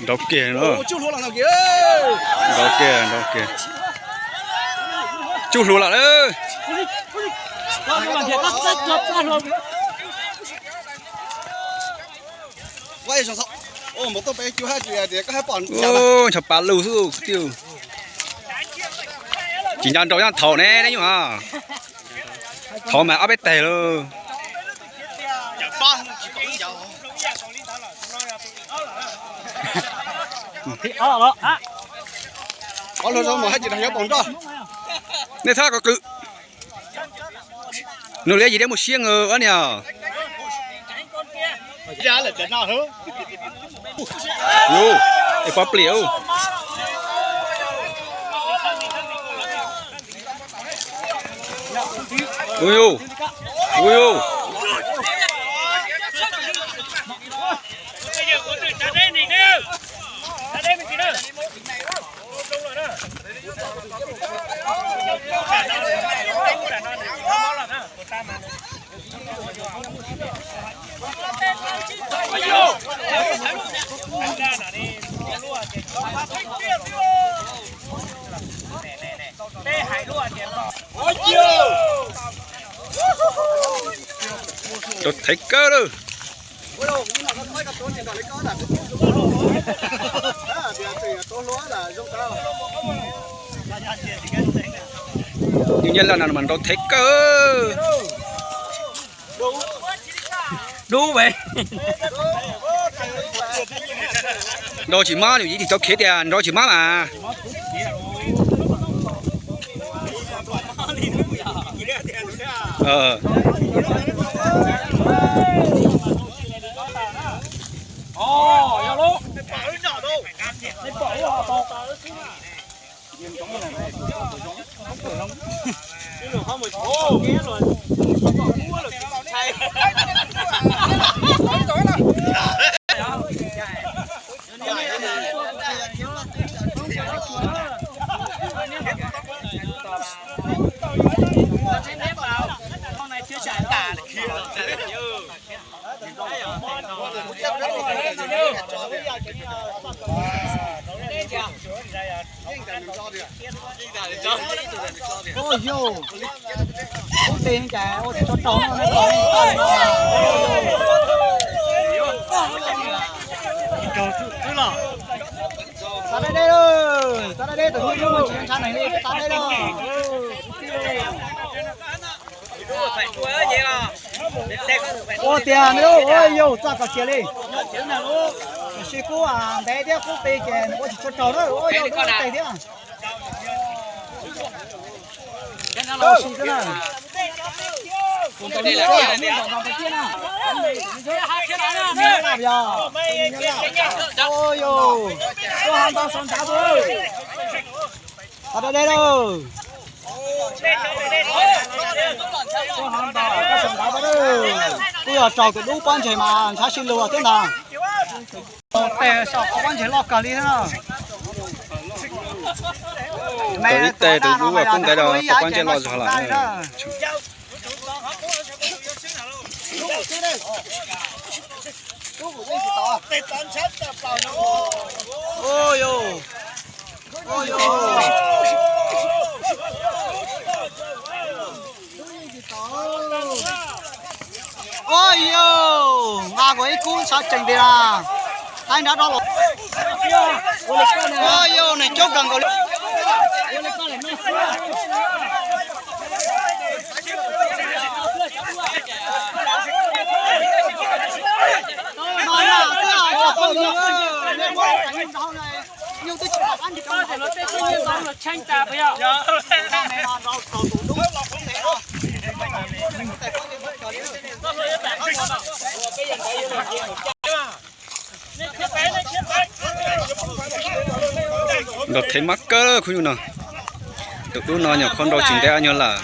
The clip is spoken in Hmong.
Nrau kiag no. Nrau kiag, nrau kiag. Tsuj hluas lawm. Ncho pa lug xwb kwv tij. Tsis nco nrau nyob thaum ne, ne nyuj. Thaum mas ob peb teg lawm. Nej txhob kom kwv. Nws liab yim deb mus siab nkaus ob niag. Es pob plis. Ui, ui. Rau thev kawg lawm. Nyuj Nyiaj Laj no mas nrau thev kawg. Dub ve. Nrau tsis mob, nws ib tug cov khiav tias nrau tsis mob mas. Ua yog, ub, tes cas ua tsis tso raug no. Txav dab deb, txav dab deb, tus hlub hlub no tsis ntshaw neeg li, txav dab deb lauj. Ua tiag me lub, ua yog txoj kos kiag li. Tab sis kuj ntev thiab, kuj tes ces ua tsis tshua raug na, ua yog lub tes thiab. Tau si xwb na. Kuv ntaus lub txoj niag ntaus ntaus tiag na. Yog, ua yog, tuaj ho ntaus saum nrad tus. Txav dab deb lauj. Kuj yog raug tus dub pob ntseg mas ntshav sib luag thiab ntag. Tes saum qhov pob ntseg loj kawg li thiab. Tau ib teg tus dub pob ntseg loj zog lawm. Ua yog, nqa kuv ib kub sab tsees tiag. Qaib nrab dob los. Ua yog, nws coob kawg nkaus li. Nrau thev mab kawg khub nyuj no. Tus dub no nyuam qhuav nrau tsis ntev nyuag lawm.